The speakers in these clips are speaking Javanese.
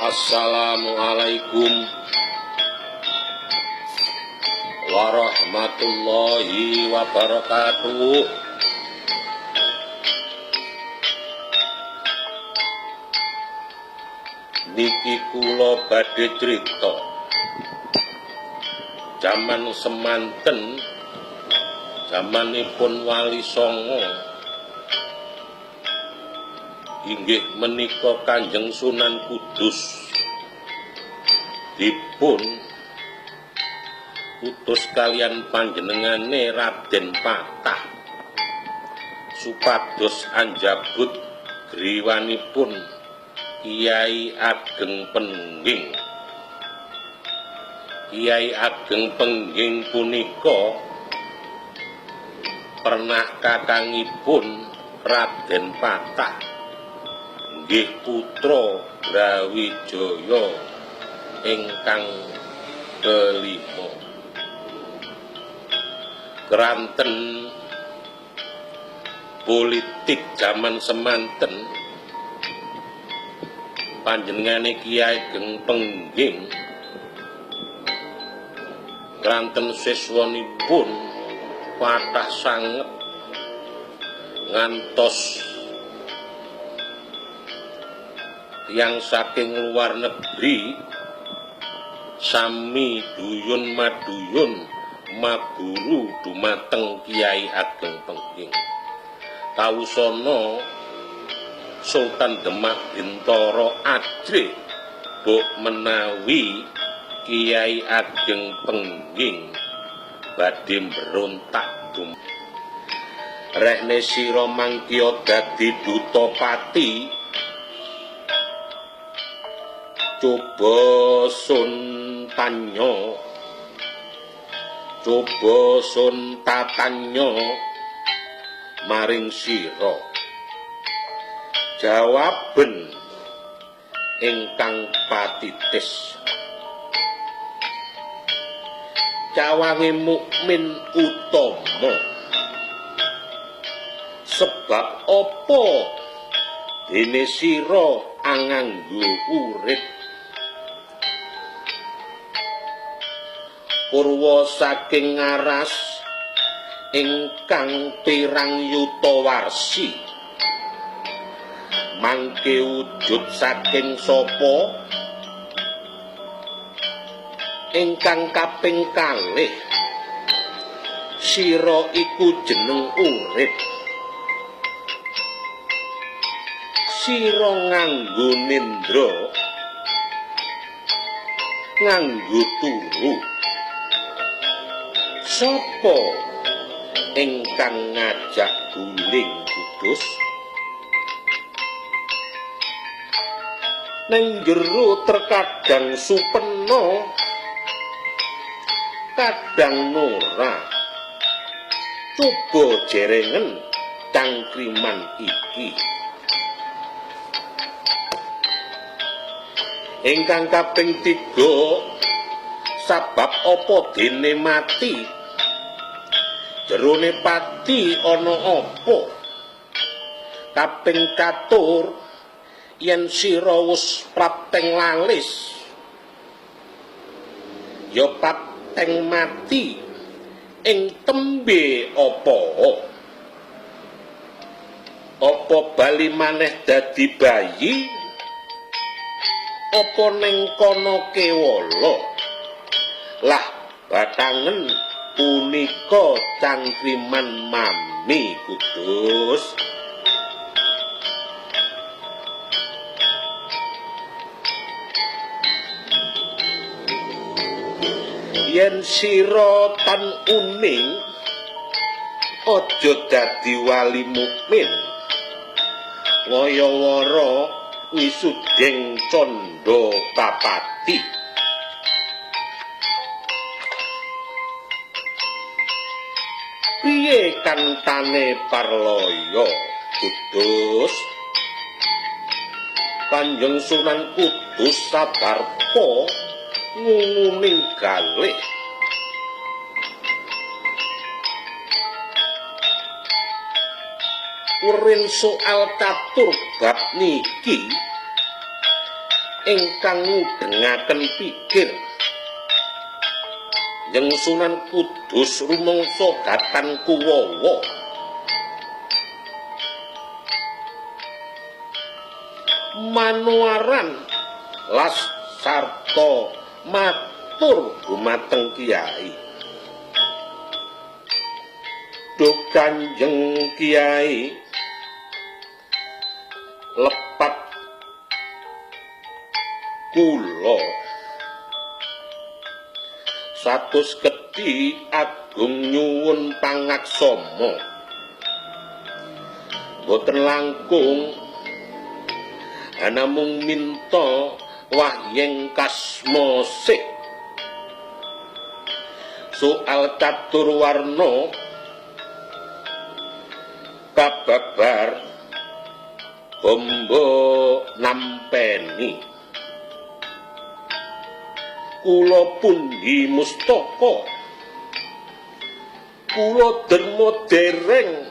Assalamualaikum warahmatullahi wabarakatuh. Niki kula badhe crita jaman semanten, jamanipun Wali Songo, inggih menika Kanjeng Sunan Kudus dipun utus kalian panjenengane Raden Patah supados anjabut griwanipun Kiai Ageng Pengging. Kiai Ageng Pengging punika pernah kakangipun Raden Patah, nggih putra Brawijaya ingkang kelima. Keranten politik jaman semanten, panjenengane Kiai Ageng Pengging keranten siswanipun kathah sanget ngantos tiyang saking luar negeri sami duyun maduyun maguru dumateng Kiai Ageng Pengging. Kawusana Sultan Demak Bintara ajrih bok menawi Kiai Ageng Pengging badhe berontak. Rehne sira mangkya dadi duta pati, coba sun tanya, coba sun tatanya maring sira, jawaben ingkang patitis. Cawange mukmin utama, sebab apa dene sira anganggo urip? Purwa saking ngaras ingkang pirang yuta warsi, mangke wujud saking sapa? Ingkang kaping kalih, sira iku jeneng urip, sira nganggo nendra, nganggo turu, sapa ingkang ngajak guling kudus? Neng jero terkadang supena, kadang nora. Coba jerengen cangkriman iki. Ingkang kaping 3, sabab apa dene mati? Jerone pati ana apa? Kaping katur, yen sira wis prapteng lalis, ya prapteng mati ing tembe apa? Apa bali maneh dadi bayi? Apa ning kono kewala? Lah batangen punika cangkriman mami kudus. Yen sira tan uning, aja dadi wali mukmin. Waya-wara wisudeng candha kapati. Piye kantane parlaya kudus? Kanjeng Sunan Kudus sabarpa ngunguning galih. Urin soal catur bab niki Ingkang ngudhengaken pikir. Jeng Sunan Kudus rumangsa datan kuwawa. Manuaran las sarta matur dumateng kiai. Duh Kanjeng Kiai, lepat kula satus kedhi agung nyuwun pangaksama. Boten langkung anamung minta wahyeng kasma sih. Soal catur warna kababar bombo nampeni. Kula pundi mustaka, kula derma dereng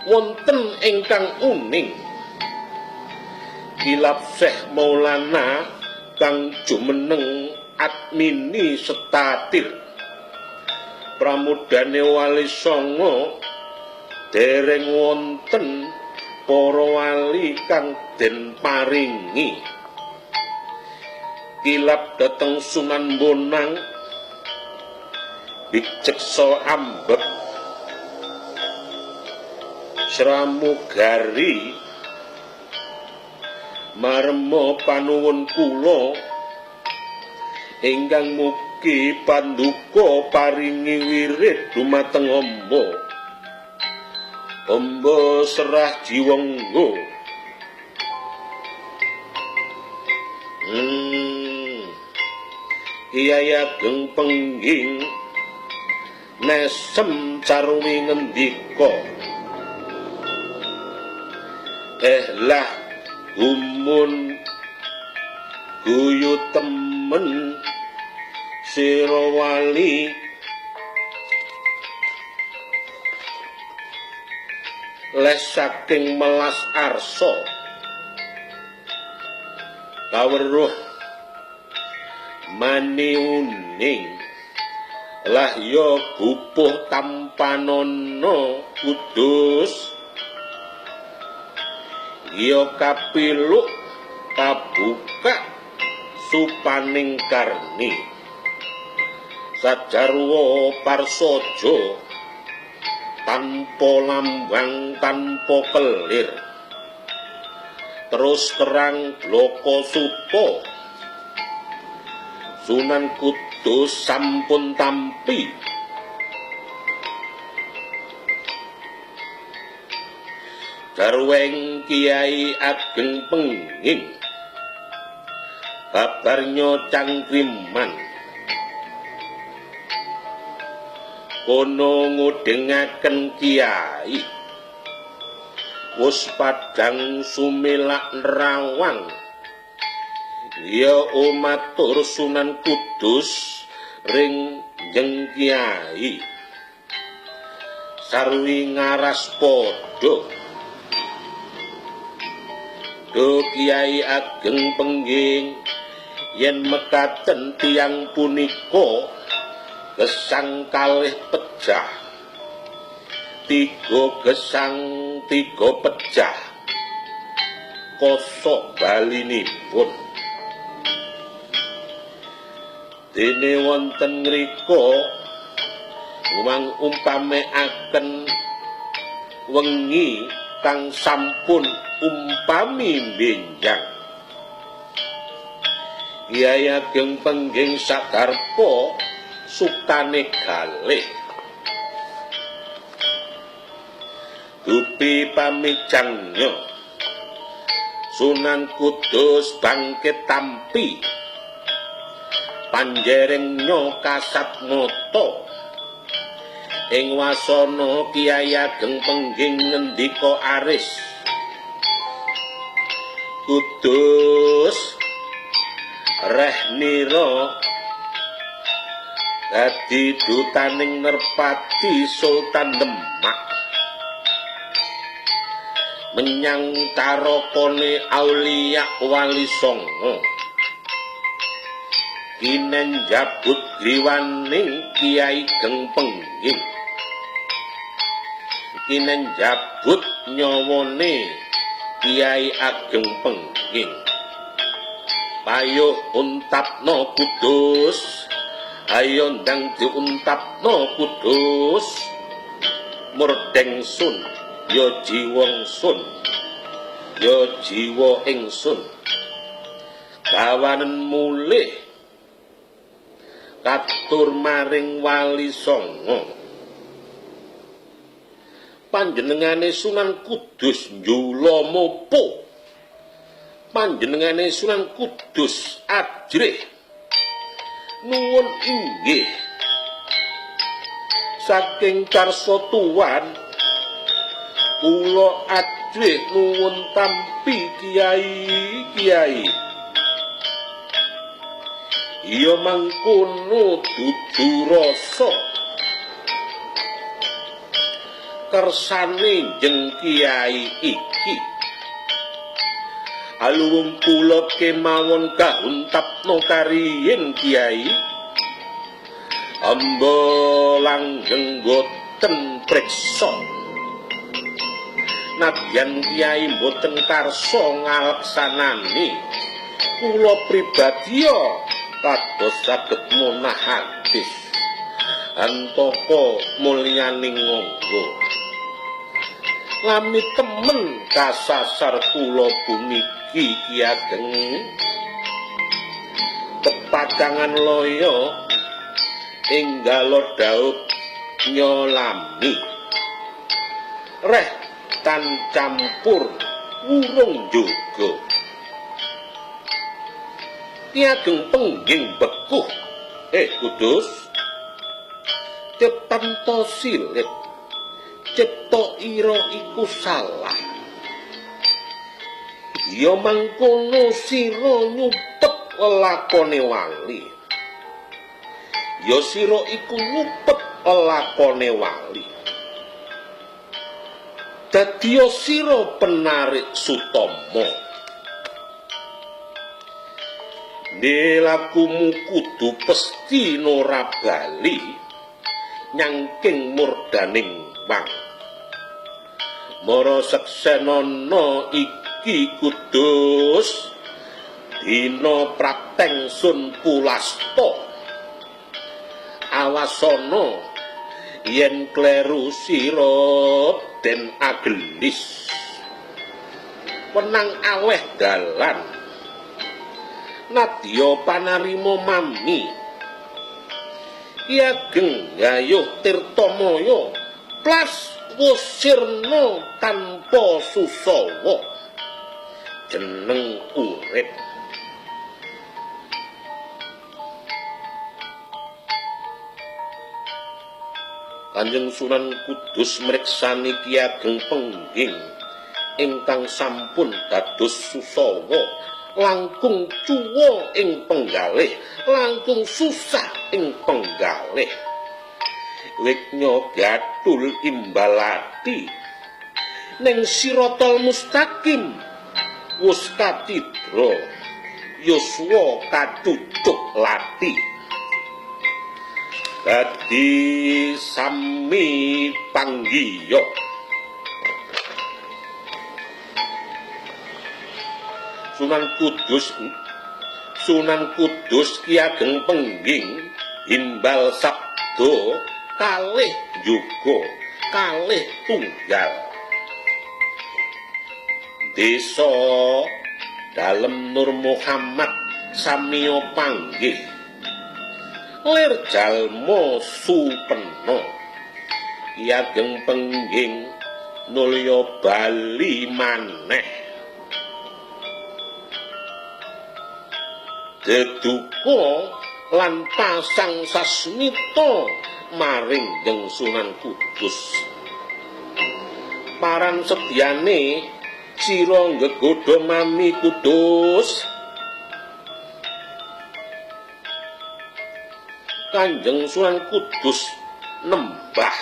wonten ingkang uning. Kilap Syekh Maulana kang jumeneng admini setatir pramudane Wali Songo dereng wonten para wali kang den paringi. Kilap dhateng Sunan Bonang biceksa ambek sramugari marema panuwun kula ingkang mugi panduka paringi wirid dumateng hamba. Hamba serah jiwangga. Kiai Ageng Pengging nesem carwi ngendika. Lah gumun guyu temen sira wali les saking melas arsa kaweruh maniuning lah ya gupuh tampanana kudus ya kapiluk kabuka supaning karni sajarwa parsaja tanpa lambang tanpa kelir terus terang bloko suta Sunan Kudus sampun tampi garweng Kiai Ageng Pengging babarnya cangkriman kono ngudhengaken kiai wus padhang sumelak nerawang ya umatur Sunan Kudus ring jeng kiai sarwi ngaras padha. Duh Kiai Ageng Pengging yen mekaten tiyang punika gesang kalih pejah tiga gesang tiga pejah kosok balinipun. Dene wonten ngrika wang umpamekaken wengi kang sampun umpami benjang. Kiai Ageng Pengging sagarpa sukane galih dupi pamijangnya Sunan Kudus bangkit tampi panjerengnya kasat mata ing wasana Kiai Ageng Pengging ngendika aris Kudus reh nira dadi dutaning Nerpati Sultan Demak. Menyang tarokone Aulia Wali Songo. Kinen jabut griwaning Kiai Geng Pengging. Kinen jabut nyawane Kiai Ageng Pengging. Payo untapno Kudus, ayo ndang diuntapno Kudus. Murdeng sun, ya jiwa sun, ya jiwa ingsun. Kawanen mulih katur maring Wali Songo. Panjenengane Sunan Kudus njula mopo. Panjenengane Sunan Kudus ajrih nuwun inggih saking karsa tuwan kula ajrih nuwun tampi kiai kiai. Ya mangkono dudu rasa kersane jeng kiai iki. Aluwung kula kemawon kauntapno kariyin kiai. Amba langgeng boten preksa. Nadyan kiai boten karsa ngaleksanani, kula pribadiya kados saged munah hadis. Antaka mulyaning ngangga. Lami temen kasasar kula puniki Ki Ageng. Kepacangan loyo enggalo daup nyolami. Reh tan campur wurung jogo. Ki Ageng Pengging bekuh. Kudus. Ciptanto silit. Cipta ira iku salah. Ya mangkono sira nyupet lelakone wali. Ya sira iku nyupet lelakone wali. Dadiya sira penarik sutama. Nelakumu kudu pesti nora bali nyangking murdaning wang. Mara seksenana iki Kudus dina prakteng sun pulasta. Awasana yen kleru sira den agelis. Wenang aweh dalan. Nadya panarima mami. Ki Ageng gayuh tirtamaya plas wusirna tanpa susawa. Jeneng urip. Kanjeng Sunan Kudus mriksani Ki Ageng Pengging ingkang sampun dados susawa, langkung cuwa ing penggalih, langkung susah ing penggalih. Wignya gathul imbalati ning siratal mustaqim wus kacidra yuswa kacucuk lati. Dadi sami panggiya. Sunan Kudus Ki Ageng Pengging imbal sabda kalih yuga kalih tunggal. Desa Dalem Nur Muhammad samiya panggih. Lir jalma supena. Ki Ageng Pengging nulya bali maneh. Deduka lan pasang sasmita maring Jeng Sunan Kudus. Paran setyane sira nggegodha mami Kudus. Kanjeng Sunan Kudus nembah.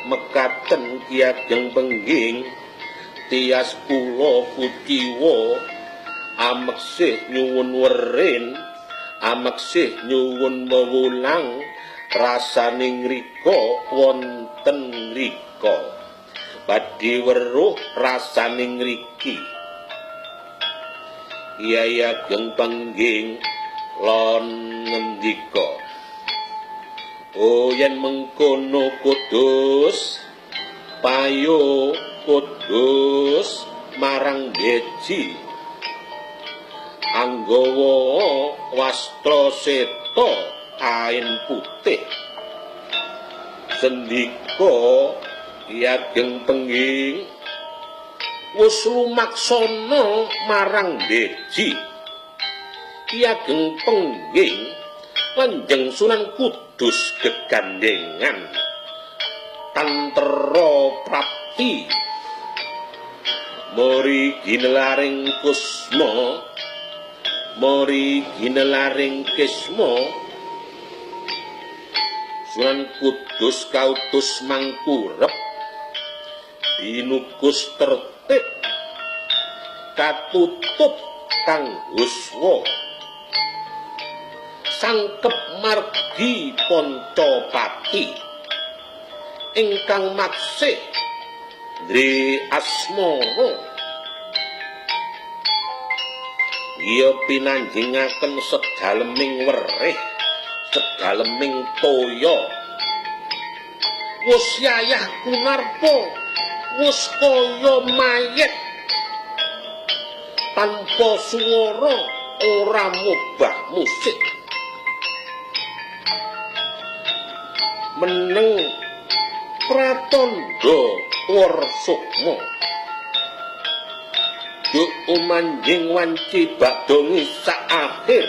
Mekaten Ki Ageng Pengging, tias kula kuciwa ameksih nyuwun werin, ameksih nyuwun wewelang rasane ngrika wonten ngrika. Badhe weruh rasane ngriki. Kyai Ageng Pengging lon ngendika, "Oh yen mengkono Kudus, payo Kudus marang Beji. Anggawa wastra seta kain putih." Sendika Ki Ageng Pengging, wis lumaksana marang Beji. Ki Ageng Pengging lanjeng Sunan Kudus gegandengan tantera prapti mori ginelaring kusma, mori ginelaring kisma. Sunan Kudus kautus mangkurep binukus tertib katutup kang huswa sangkep margi Pancapati ingkang maksih Dri Asmara. Iya pinanjingaken sedaleming werih, sedaleming toya. Wus yayah Kunarpa wus kaya mayit tanpa swara, ora mubah musik. Meneng pratandha war sukma. Duk umanjing wanci bakda ngisak akhir,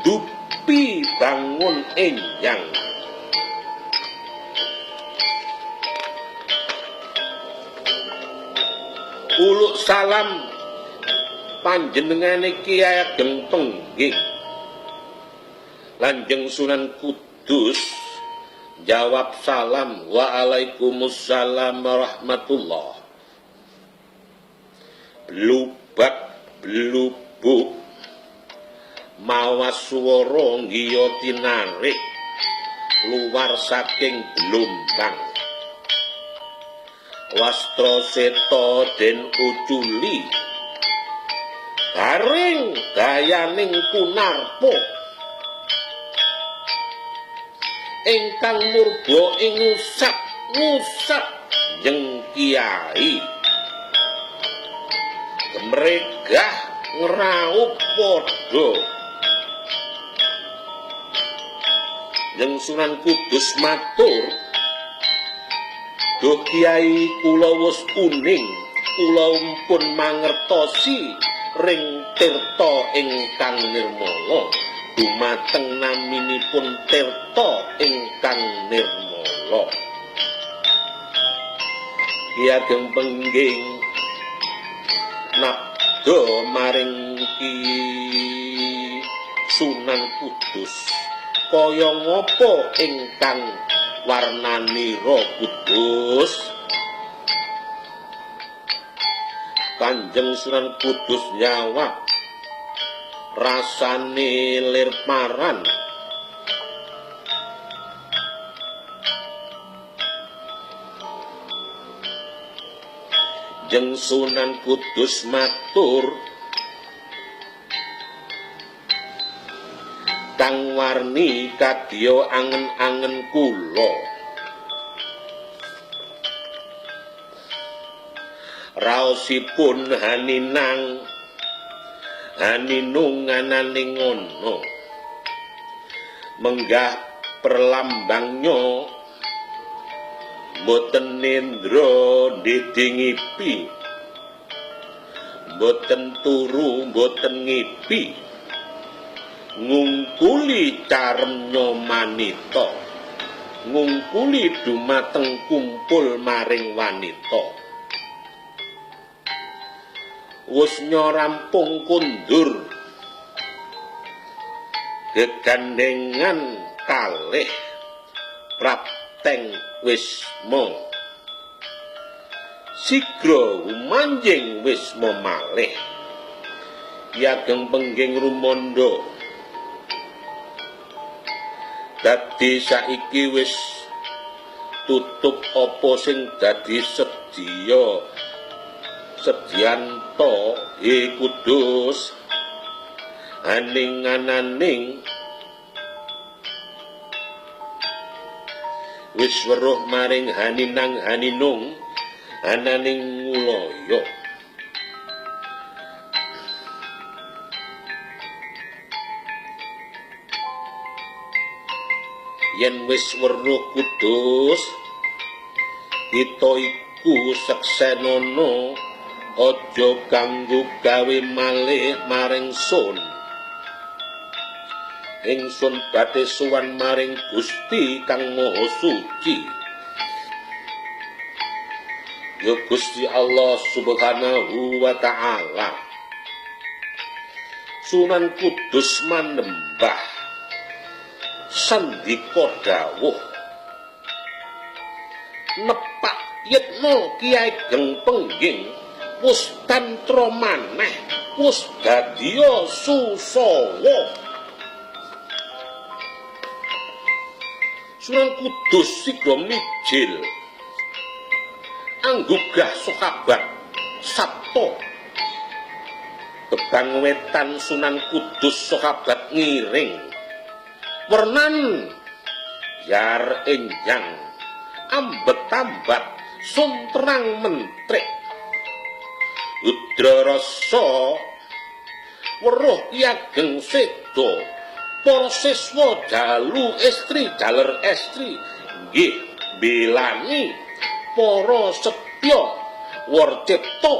dupi bangun enjang. Uluk salam panjenengane Ki Ageng Pengging. Lanjeng Sunan Kudus jawab salam, waalaikumsalam warahmatullah. Blubak blubuk mawas swara nggiya tinarik luar saking blombang. Wastra seta den uculi garing gayaning Kunarpa ingkang murba ing ngusap ngusap jeng kiai. Gemregah ngraup padha. Jeng Sunan Kudus matur, "Duh Kiai, kula wis uning, kula pun mangertosi ring tirta ingkang nirmala dumateng naminipun tirta ingkang nirmala." Ki Ageng Pengging nabda maring Ki Sunan Kudus, kaya ngapa ingkang warnanira Kudus? Kanjeng Sunan Kudus jawab, rasane lir paran. Jeng Sunan Kudus matur, kang warni kadya angen-angen kula. Raosipun haninang haninung anane ngono, menggah perlambangnya mboten nendra ndedingipi, mboten turu mboten ngipi, ngungkuli caremnya manita, ngungkuli dumateng kumpul maring wanita. Wus nyorampung kundur gegandengan kalih Prapti teng wisma. Sigra gumanjing wisma malih. Ki Ageng Pengging rumandha. Dadi saiki wis tutup apa sing dadi sedya sedyanto he Kudus aning ananing wis weruh maring haninang haninung ananing ngulaya. Yen wis weruh Kudus kita iku seksenono aja kanggo gawe malih maring sun. Ingsun badhe sowan maring Gusti Kang Maha Suci. Ya Gusti Allah Subhanahu wa Ta'ala. Sunan Kudus manembah sandika dawuh nepak yetna Ki Ageng Pengging wus tantra maneh wus dadiya susawa. Sunan Kudus sigra mijil anggugah sahabat sabta tebang wetan. Sunan Kudus sahabat ngiring wernan yar enjang ambet-ambat sun terang mentrik udra rasa weruh Ki Ageng seda para siswa dalu estri jaler estri nggih belani para setya warcipta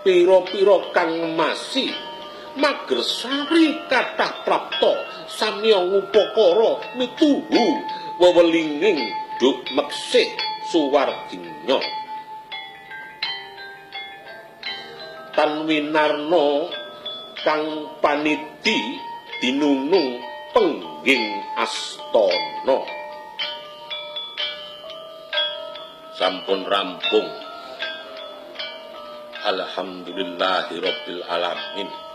pira-pira kang masi magersari kathah prapta samya ngupakara mituhu wewelinging duk meksih suwardinya. Tan winarna kang paniti dinunung Pengging astana. Sampun rampung. Alhamdulillahirabbil alamin.